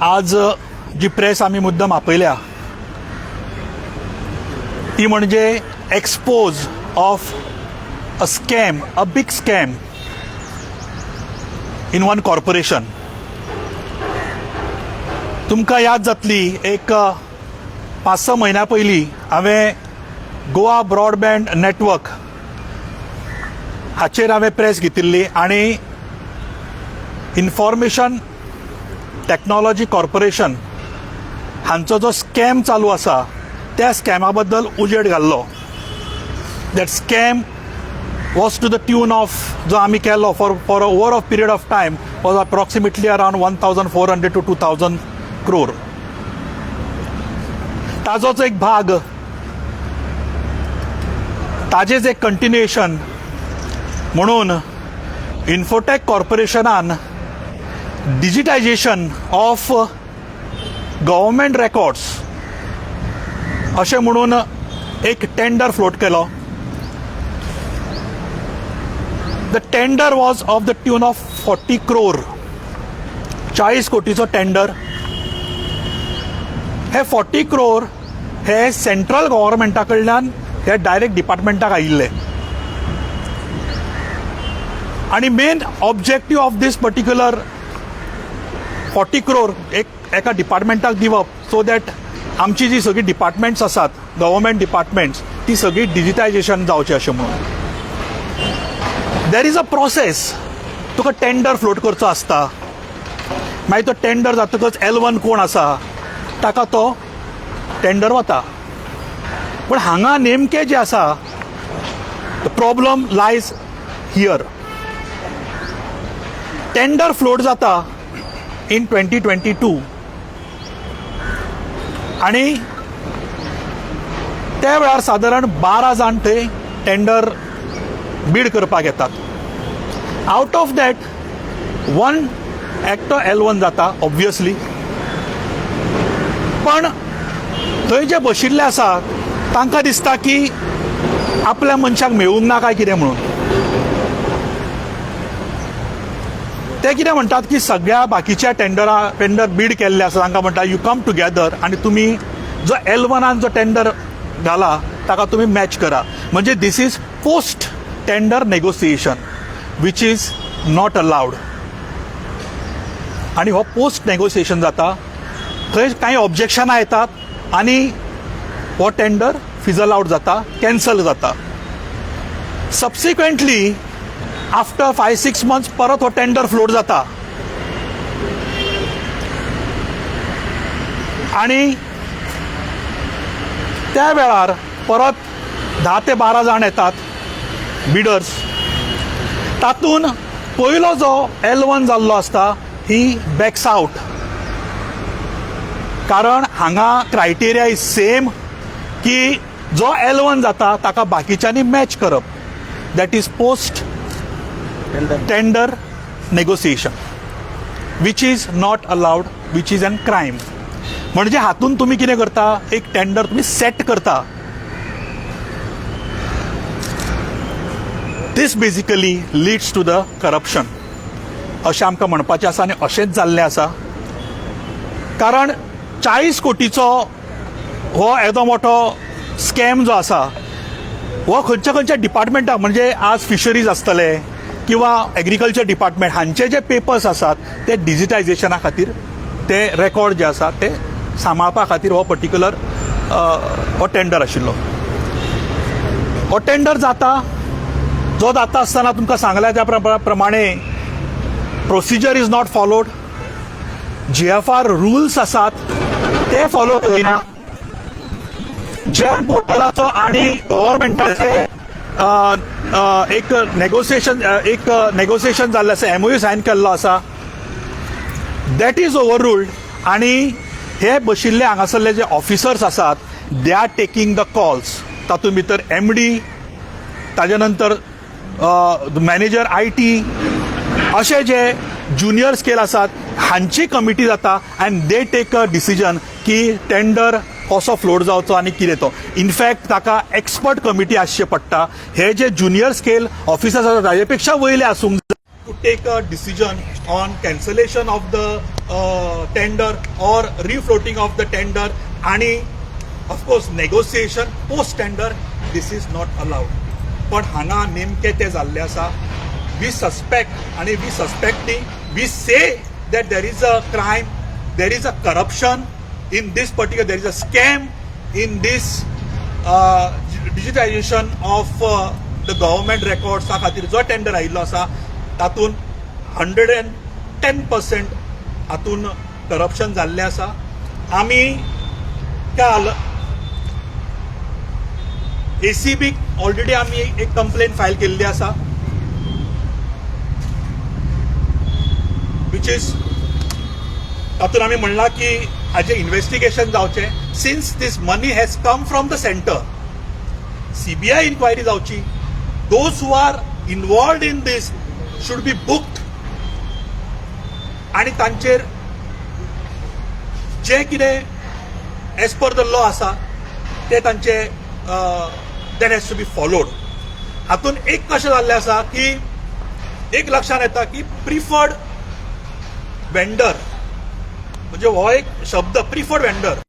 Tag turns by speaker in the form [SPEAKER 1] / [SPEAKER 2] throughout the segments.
[SPEAKER 1] आज जी प्रेस आमी मुद्दम आपयल्या ती म्हणजे expose of a scam, a big scam in one corporation. तुमकां याद जातली, एक 5-6 म्हयन्या पयलीं हांवें गोवा ब्रॉडबँड नेटवर्क हाचेर हांवें प्रेस घेतिल्ली आनी इन्फॉर्मेशन टॅक्नॉलॉजी कॉर्पोरेशन हांचो जो स्कॅम चालू आसा त्या स्कॅमा बद्दल उजेड घाल्लो. That scam was to the tune of, जो आमी केलो for over of period of time, was approximately around 1400 to 2000 crore. ताजोच एक भाग, ताजेच एक कंटिन्युएशन म्हणून इन्फोटॅक कॉर्पोरेशनान डिजिटायजेशन ऑफ गव्हर्मेंट रेकॉर्ड्स अशें म्हणून एक टेंडर फ्लोट केलो. The tender was of the tune of 40 crore, 40 कोटीचो tender. हे 40 क्रोर हे सेंट्रल गव्हर्मेंटा कडल्यान हे डायरेक्ट डिपार्टमेंटाक आयिल्ले आनी main objective of this particular 40 crore एक एका डिपार्टमेंटाक दिवप, सो that आमची जी सगळीं डिपार्टमेंट्स आसात, गव्हर्मेंट डिपार्टमेंट्स, ती सगळी डिजिटायजेशन जावची अशें म्हणून. There is a process. तुका टेंडर फ्लोट करचो आसता, मागीर तो टेंडर जातकच L1 कोण आसा ताका तो टेंडर वता. पूण हांगा नेमकें जें आसा, the problem lies here. Tender float जाता इन 2022 आनी त्या वेळार सादारण 12 जाण थंय टेंडर बीड करपाक येतात. आउट ऑफ that one एकटो L1 जाता ऑब्वियसली, पण थंय जे बशिल्ले आसा तांकां दिसता की आपल्या मनशाक मेळूंक ना काय कितें म्हणून. ते कितें म्हणटात की सगळ्या बाकीच्या टेंडर बीड केल्ले आसा तांकां म्हणटा, you come together आनी तुमी जो L1 जो टेंडर घाला ताका तुमी मॅच करा. म्हणजे this is post tender negotiation which is not allowed. आनी हो पोस्ट नेगोसिएशन जाता थंय कांय ऑब्जेक्शनां येतात आनी हो टेंडर फिजल आउट जाता, कॅन्सल जाता. सबसिक्वेंटली आफ्टर 5-6 मंथ्स परत हो टेंडर फ्लोट जाता आनी त्या वेळार परत 10 ते 12 जाण येतात बिडर्स. तातूंत पयलो जो L1 जाल्लो आसता ही बॅक्स आउट, कारण हांगा क्रायटेरिया is same की जो L1 जाता ताका बाकीच्यांनी मॅच करप. That is post tender negotiation which is not allowed, which is an crime. म्हणजे हातून तुमी कितें करता, एक टेंडर तुमी सेट करता. This basically leads to the corruption अशें आमकां म्हणपाचें आसा आनी अशेंच जाल्लें आसा. कारण 40 कोटीचो हो येदो मोठो स्कॅम जो आसा हो खंयच्या खंयच्या डिपार्टमेंटाक, म्हणजे आज फिशरीज आसतले किंवा एग्रीकल्चर डिपार्टमेंट, हांचे जे पेपर्स आसात ते डिजिटायजेशना खातीर, ते रेकॉर्ड जे आसा ते सांबाळपा खातीर हो पर्टिक्युलर हो टेंडर आशिल्लो. हो टेंडर जाता, जो जाता आसतना तुमकां सांगल्या त्या प्रमाणे procedure is not followed. GFR rules आसात ते फॉलो करिना. जॅम पोर्टलाचो आनी गव्हर्मेंटाचे एक नेगोसिएशन जाल्लें आसा, MOU sign केल्लो आसा, that is ओवररुल्ड. आनी हे बशिल्ले हांगासरले जे ऑफिसर्स आसात they are taking the calls. तातूंत भितर MD, ताजे नंतर मॅनेजर IT, अशे जे ज्युनियर स्केल आसात हांची कमिटी जाता and they take a decision की टेंडर कसो फ्लोट जावचो आनी कितें तो. इनफॅक्ट ताका एक्सपर्ट कमिटी आसचे पडटा. हे जे ज्युनियर स्केल ऑफिसर्स आसात ताजे पेक्षा वयले आसूंक जाय to take a decision on cancellation of the tender or refloating of the tender आणि of course negotiation post tender, this is not allowed. पण हांगा नेमकें तें जाल्लें आसा. We suspect आणि we suspect न्ही, we say that there is a crime, there is a corruption in this particular, there is a scam in this digitization of the government रेकॉर्ड्सा खातीर जो टेंडर आयिल्लो आसा, तातूंत 110% हातून करप्शन जाल्लें आसा. आमी काल एसीबीक ऑलरेडी आमी एक कंप्लेन फायल केल्ली आसा, which is तातूंत आमी म्हणलां की हाजें इन्व्हेस्टिगेशन जावचें. Since this money has come from the centre, CBI inquiry जावची. Those who are involved in this should be booked आणि तांचेर जें कितें एज पर the law आसा ते तांचे, that has to be followed. हातूंत एक कशें जाल्लें आसा की एक लक्षात येता की प्रिफर्ड वेंडर, म्हणजे हो एक शब्द प्रिफर्ड वेंडर.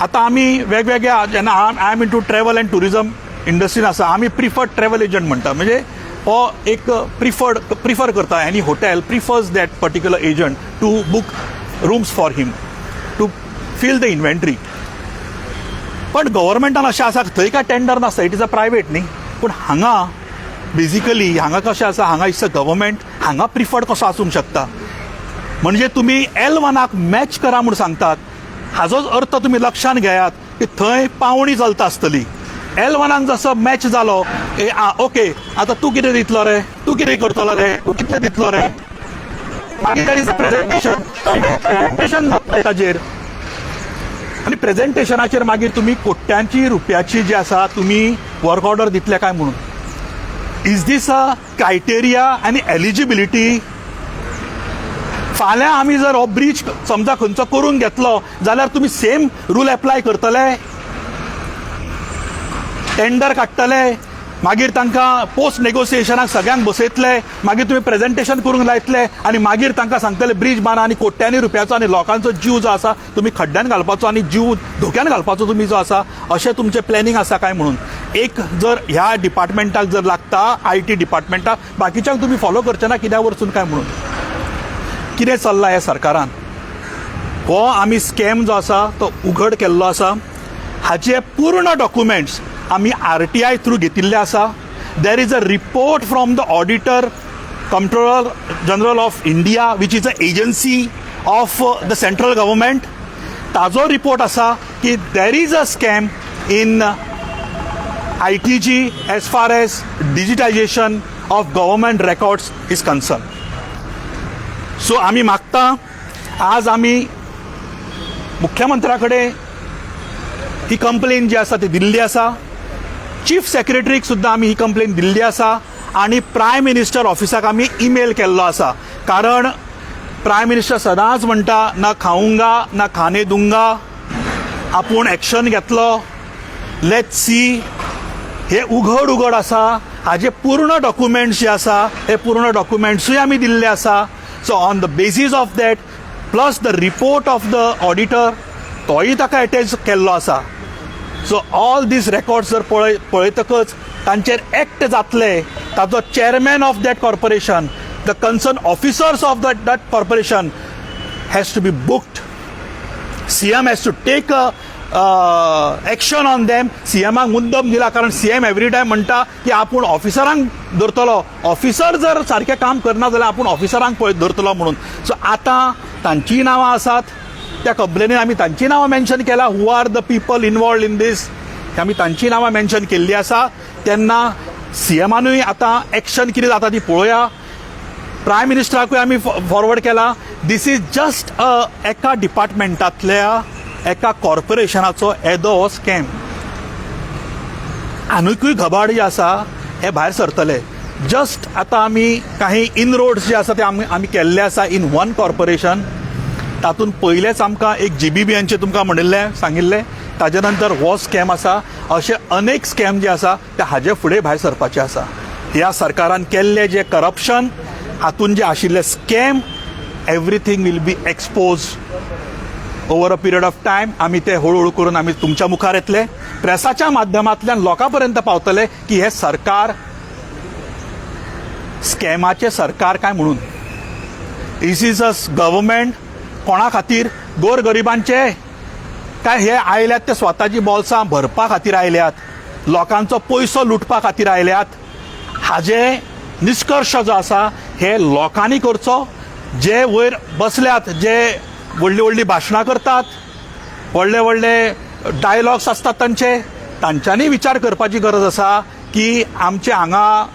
[SPEAKER 1] आतां आमी वेगवेगळ्या जेन्ना I am into travel and tourism इंडस्ट्रीन आसा, आमी प्रिफर्ड ट्रॅवल एजंट म्हणटा. म्हणजे हो एक प्रिफर्ड प्रिफर करता. Any hotel prefers that particular agent to book rooms for him, to fill the inventory. पण गव्हर्मेंटान अशें आसा, थंय काय टेंडर नासता, it is a private न्ही. पूण हांगा बेजिकली हांगा कशें आसा, हांगा it's a government. हांगा प्रिफर्ड कसो आसूंक शकता? म्हणजे तुमी एल वनाक मॅच करा म्हूण सांगतात, हाजोच अर्थ तुमी लक्षात घेयात की थंय पावणी चलता आसतली. एल वनाक जसो मॅच जालो, ए आ ओके, आतां तूं कितें दितलो रे, तूं कितें करतलो रे, तूं कितलें दितलो रे? मागीर there is a presentation. Presentation जाता ताजेर आनी प्रेझेंटेशनाचेर मागीर तुमी कोट्यांची रुपयाची जी आसा तुमी वर्क ऑर्डर दितले काय म्हणून. Is this a criteria आनी एलिजिबिलिटी? फाल्यां आमी जर हो ब्रीज समजा खंयचो करून घेतलो जाल्यार तुमी सेम रूल एप्लाय करतले, टेंडर काडटले, मागीर तांकां पोस्ट नेगोसिएशनाक सगळ्यांक बसयतले, मागीर तुमी प्रेझेंटेशन करूंक लायतले आनी मागीर तांकां सांगतले ब्रीज बांदा आनी कोट्यांनी रुपयाचो आनी लोकांचो जीव जो आसा तुमी खड्ड्यान घालपाचो आनी जीव धोक्यान घालपाचो तुमी जो आसा, अशें तुमचें प्लॅनिंग आसा काय म्हणून. एक जर ह्या डिपार्टमेंटाक जर लागता, IT डिपार्टमेंटाक, बाकीच्यांक तुमी फॉलो करचे ना कित्या वरसून काय म्हणून. कितें चल्लां ह्या सरकारान? हो आमी स्कॅम जो आसा तो उघड केल्लो आसा. हाचे पूर्ण डॉक्युमेंट्स आमी आरटीआय थ्रू घेतिल्ले आसा. There is a report from the auditor, Comptroller General of India, which is a agency of the central government. ताजो रिपोर्ट आसा की there is a scam in ITG as far as digitization of government records is concerned. So आमी मागता, आज आमी मुख्यमंत्र्या कडेन ही complain जी आसा ती दिल्ली आसा. चीफ सेक्रेटरीक सुद्दां आमी ही कंप्लेन दिल्ली आसा आनी प्रायम मिनिस्टर ऑफिसाक आमी ईमेल केल्लो आसा, कारण प्रायम मिनिस्टर सदांच म्हणटा, ना खाऊंगा ना खाने दूंगा, आपूण एक्शन घेतलो. Let's see. हे उघड उघड आसा. हाजे पूर्ण डॉक्युमेंट्स जे आसा, हे पूर्ण डॉक्युमेंट्सूय आमी दिल्ले आसा. So on the basis of that, plus the report of the auditor, तोय ताका एटॅच केल्लो आसा. सो ऑल these records जर पळयतकच तांचेर एक्ट जातले. ताचो chairman of that corporation, the concerned officers of that corporation has to be booked. CM has to take a action on them. सीएमाक मुद्दम दिला, कारण सीएम एवरी टायम म्हणटा की आपूण ऑफिसरांक धरतलो, ऑफिसर जर सारकें काम करना जाल्यार आपूण ऑफिसरांक पळय धरतलो म्हणून. सो आतां तांचीय नांवां आसात त्या कंप्लेनीन. आमी तांची नांवां मेन्शन केला. Who are the people involved in this, आमी तांची नांवां मेन्शन केल्ली आसा. तेन्ना सीएमानूय आतां एक्शन कितें जाता ती पळोवया. प्रायम मिनिस्टराकूय आमी फॉरवर्ड केला. This is just a एका डिपार्टमेंटांतल्या एका कॉर्पोरेशनाचो येदो हो स्कॅम. आनिकूय घबाड जे आसा हे भायर सरतले. जस्ट आतां आमी काही इनरोड्स जे आसा ते आमी केल्ले आसा इन वन कॉर्पोरेशन. तातूंत पयलेंच आमकां एक जीबीबीएनचें तुमकां म्हणिल्लें, सांगिल्लें. ताजे नंतर हो स्कॅम आसा. अशे अनेक स्कॅम जे आसा ते हाजे फुडें भायर सरपाचे आसा. ह्या सरकारान केल्ले जे करप्शन हातून जे आशिल्ले scam, everything will be expose over a period of time. आमी ते हळूहळू करून आमी तुमच्या मुखार येतले, प्रेसाच्या माध्यमांतल्यान लोकां पर्यंत पावतले की हे सरकार स्कॅमाचें सरकार काय म्हणून. Is is a government कोणा खातीर? गोरगरिबांचे काय हे आयल्यात ते स्वताची बोल्सां भरपा खातीर आयल्यात, लोकांचो पयसो लुटपा खातीर आयल्यात? हाजे निश्कर्श जो आसा हे लोकांनी करचो. जे वयर बसल्यात, जे व्हडली व्हडली भाशणां करतात, व्हडले व्हडले डायलॉग्स आसतात तांचे, तांच्यांनी विचार करपाची गरज आसा की आमचे हांगा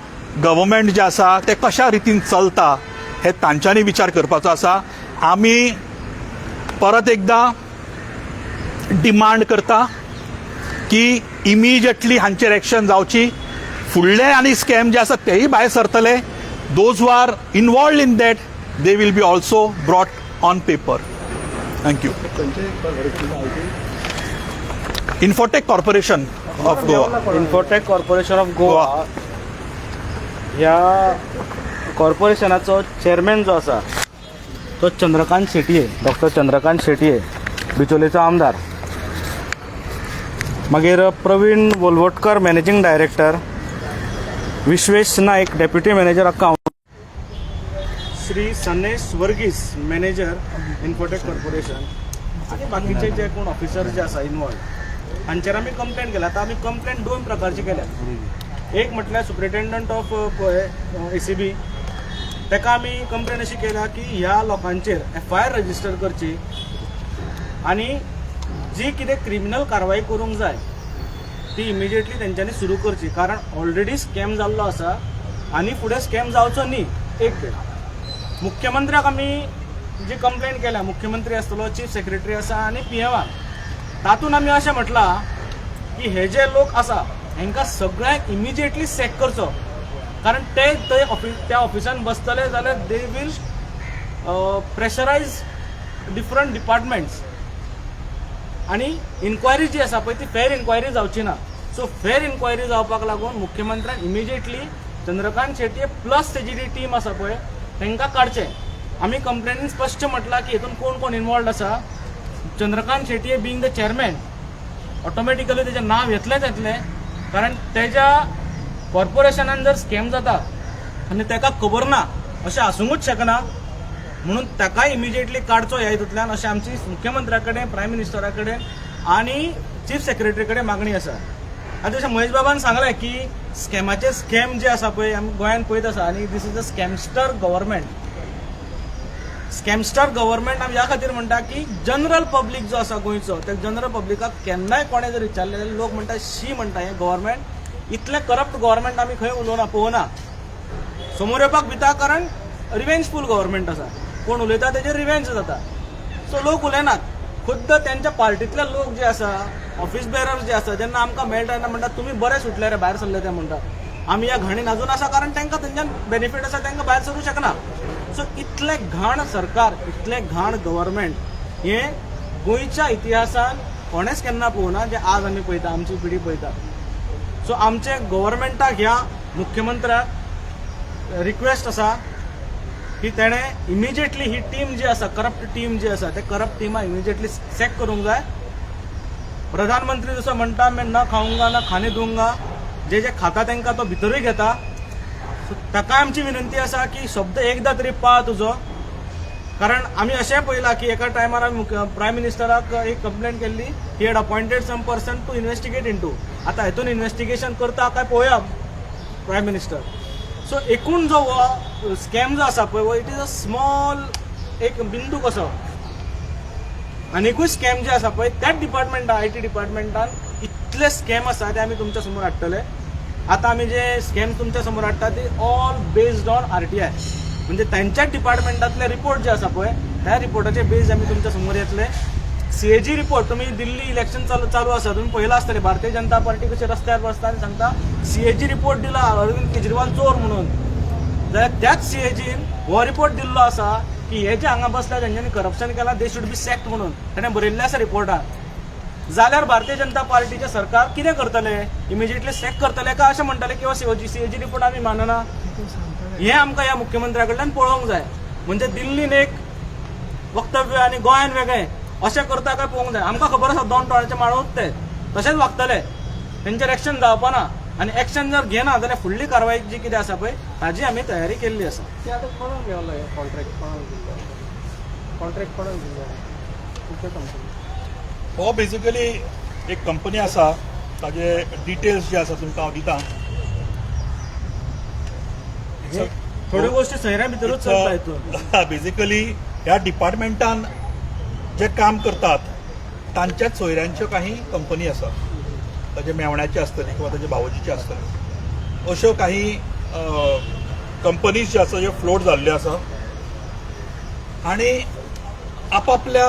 [SPEAKER 1] गव्हर्मेंट जें आसा तें कशा रितीन चलता, हे तांच्यांनी विचार करपाचो आसा. आमी परत एकदां डिमांड करता की इमिजिएटली हांचेर एक्शन जावची. फुडले आनी स्कॅम जे आसा तेय भायर सरतले. Those who are involved in that, they will be also brought on paper. Thank you. Infotech Corporation of Goa.
[SPEAKER 2] Infotech corporation of Goa.
[SPEAKER 1] Goa.
[SPEAKER 2] ह्या कॉर्पोरेशनाचो चेअरमॅन जो आसा तो चंद्रकांत शेटये, डॉक्टर चंद्रकांत शेटये, बिचोलेचो आमदार. मागीर प्रवीण वोलवटकर managing director, Vishwesh Naik deputy manager account, Shri Sanesh Varghese manager Infotech corporation आनी बाकीचे जे कोण officer जे आसा इनवॉल्व, हांचेर आमी कंप्लेन केल्या. आतां आमी कंप्लेन दोन प्रकारची केल्या. एक म्हटल्यार सुप्रिटेंडंट ऑफ एसीबी, ताका आमी कंप्लेन अशी केल्या की ह्या लोकांचेर एफआयआर रजिस्टर करची आनी जी कितें क्रिमिनल कारवाई करूंक जाय ती इमिजिएटली तेंच्यांनी सुरू करची, कारण ऑलरेडी स्कॅम जाल्लो आसा आनी फुडें स्कॅम जावचो न्ही. एक ते मुख्यमंत्र्याक आमी जी कंप्लेन केल्या, मुख्यमंत्री आसतलो, चीफ सेक्रेटरी आसा आनी पीएमाक, तातूंत आमी अशें म्हटलां की हे जे लोक आसा हेंकां सगळ्यांक इमिजिएटली सॅक करचो, कारण ते थंय ऑफिस त्या ऑफिसान बसतले जाल्यार they will pressurise different departments आनी इन्क्वायरी जी आसा पळय ती फेर इन्क्वायरी जावची ना. सो फेर इन्क्वायरी जावपाक लागून मुख्यमंत्र्यान इमिजिएटली चंद्रकांत शेटये प्लस तेजी जी टीम आसा पळय तांकां काडचें. आमी कंप्लेनीन स्पश्ट म्हटलां की हितून कोण कोण इनवॉल्ड आसा. Chandrakant Shetye being the chairman, automatically तेजें नांव येतलेंच येतलें, कारण तेज्या कॉर्पोरेशनान जर स्कॅम जाता आनी ताका खबर ना अशें आसूंकूच शकना. म्हणून ताकाय इमिजिएटली काडचो ह्या हितूंतल्यान, अशें आमची मुख्यमंत्र्या कडेन, प्रायम मिनिस्टरा कडेन आनी चीफ सेक्रेटरी कडेन मागणी आसा. आनी जशें महेश बाबान सांगलें की स्कॅमाचे स्कॅम जे आसा पळय आमी गोंयांत पळयत आसा आनी this is a scamster government. Scamster government आमी ह्या खातीर म्हणटा की जनरल पब्लीक जो आसा गोंयचो, त्या जनरल पब्लिकाक केन्नाय कोणें जर विचारलें जाल्यार लोक म्हणटा, शी म्हणटा, हें गव्हर्मेंट इतलें करप्ट गव्हर्मेंट आमी खंय उलोवना, पळोवना. समोर येवपाक भिता, कारण रिवेंजफूल गव्हर्मेंट आसा. कोण उलयता तेजेर रिवेंज जाता. सो लोक उलयनात. खुद्द त्यांच्या पार्टीतले लोक जे आसा, ऑफिस बेरर जे आसा, जेन्ना आमकां मेळटा तेन्ना म्हणटा, तुमी बरे सुटले रे, भायर सरले ते. म्हणटा, आमी ह्या घाणीन अजून आसा, कारण तांकां तेंच्यान बेनिफीट आसा, तांकां भायर सरूं शकना. सो इतलें घाण सरकार, इतलें घाण गव्हर्मेंट हें गोंयच्या इतिहासान कोणेच केन्ना पळोवना, जें आज आमी पळयता, आमची पिढी पळयता. सो आमचे गव्हर्मेंटाक, ह्या मुख्यमंत्र्याक रिक्वेस्ट आसा की तेणें इमिजिएटली ही टीम जी आसा, करप्ट टीम जी आसा, ते करप्ट टिमा इमिजिएटली सॅक करूंक जाय. प्रधानमंत्री जसो म्हणटा, "मैं न खाऊंगा ना खाने दूंगा", जे जे खाता तांकां तो भितरूय घेता. सो ताकाय आमची विनंती आसा की शब्द एकदां तरी पाळ तुजो, कारण आमी अशें पळयलां की एका टायमार आमी प्रायम मिनिस्टराक एक कंप्लेन केल्ली. He had appointed some person to investigate into. आतां हेतून इन्वेस्टिगेशन करता काय पळोवया प्रायम मिनिस्टर. सो एकूण जो हो स्कॅम जो आसा पळय, it is a small एक बिंदू कसो. आनिकूय स्कॅम जे आसा पळय त्याच डिपार्टमेंटान, IT डिपार्टमेंटान इतले स्कॅम आसा, ते आमी तुमच्या समोर हाडटले. आतां आमी जे स्कॅम तुमच्या समोर हाडटा ते ऑल बेस्ड ऑन आरटीआय, म्हणजे त्यांच्याच डिपार्टमेंटातले रिपोर्ट जे आसा पळय, त्या रिपोर्टाचे बेज आमी तुमच्या समोर येतले. सीएजी रिपोर्ट, तुम्ही दिल्ली इलेक्शन चालू चालू आसा, तुम्ही पळयलां आसतलें, भारतीय जनता पार्टी कशी रस्त्यार बसता आनी सांगता, सीएजी रिपोर्ट दिला, अरविंद केजरीवाल चोर म्हणून. जाल्यार त्याच सीएजीन हो रिपोर्ट दिल्लो आसा की हे जे हांगा बसल्या तेंच्यांनी करप्शन केलां, they should be sacked म्हणून ताणें बरयल्लें आसा रिपोर्टान. जाल्यार भारतीय जनता पार्टीचें सरकार कितें करतले? इमिजिएटली सॅक करतले काय अशें म्हणटले किंवा सीएजी रिपोर्ट आमी मानना? हें आमकां ह्या मुख्यमंत्र्या कडल्यान पळोवंक जाय. म्हणजे दिल्लीन एक वक्तव्य आनी गोंयान वेगळें अशें करता काय पळोवंक जाय. आमकां खबर आसा, दोन तोंडाचे माळूच ते, तशेंच वागतले. तेंचेर एक्शन जावपा ना आनी एक्शन जर घेना जाल्यार फुडली कारवाय जी कितें आसा पळय, ताजी आमी तयारी केल्ली आसा.
[SPEAKER 3] ते आतां कोणाक मेवलो हें कॉन्ट्रॅक्ट? कोणाक दिल्लो कॉन्ट्रॅक्ट? कोणाक दिल्लो तुमच्या कंपनी?
[SPEAKER 1] हो बेसिकली एक कंपनी आसा, ताजे डिटेल्स जे आसा तुमकां हांव दिता.
[SPEAKER 2] थोड्यो गोश्टी सोयऱ्या भितरूच चलता हितून.
[SPEAKER 1] बेसिकली ह्या डिपार्टमेंटान जे काम करतात तांच्याच सोयऱ्यांच्यो काही कंपनी आसा, ताजे मेवण्याची आसतली किंवा ताजे भावोजीची आसतली. अश्यो काही कंपनीज ज्यो आसा, ज्यो फ्लोट जाल्ल्यो आसा आणि आपापल्या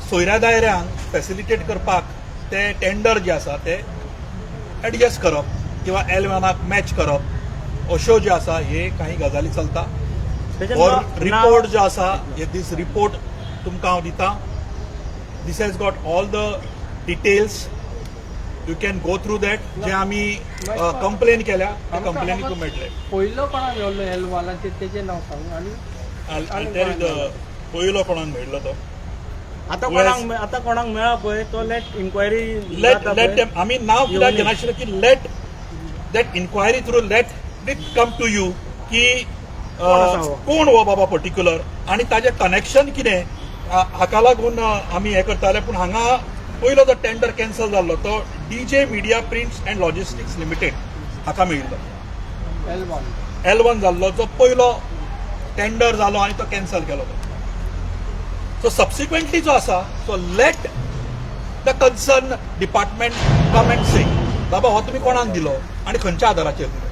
[SPEAKER 1] सोयऱ्या दायऱ्यांक फॅसिलिटेट करपाक ते टेंडर जे आसा ते एडजस्ट करप किंवा एल वनाक मॅच करप, अश्यो ज्यो आसा हे काही गजाली चलता.
[SPEAKER 2] तेजें
[SPEAKER 1] हो रिपोर्ट जो आसा, हे दीस रिपोर्ट तुमकां हांव दिता. This has got all the details, you can go through that. जे आमी कंप्लेन केल्या त्या कंप्लेनीक मेळटले.
[SPEAKER 3] पयलो कोणाक मेवलो एल वनाचेर, तेजें नांव सांग आनी
[SPEAKER 1] पयलो कोणाक मेळिल्लो तो.
[SPEAKER 2] आता कोणाक मेळा पळय तो, let enquiry.
[SPEAKER 1] Let let them, आमी नांव कित्याक
[SPEAKER 2] येवनी.
[SPEAKER 1] घेनाशिल्लें की let that inquiry through, let it come to you की
[SPEAKER 2] कोण आसा हो?
[SPEAKER 1] कोण हो बाबा पर्टिक्युलर आनी ताजें कनेक्शन कितें. हाका लागून आमी हें करताले. पूण हांगा पयलो जो टेंडर कॅन्सल जाल्लो तो DJ media prints and logistics limited हाका मेळिल्लो.
[SPEAKER 3] L one.
[SPEAKER 1] एल वन जाल्लो जो पयलो टेंडर जालो आनी तो कॅन्सल केलो तो. सो सबसिक्वेंटली जो आसा, so let the concern department come and say, बाबा, हो तुमी कोणाक दिलो आनी खंयच्या आदाराचेर दिलो.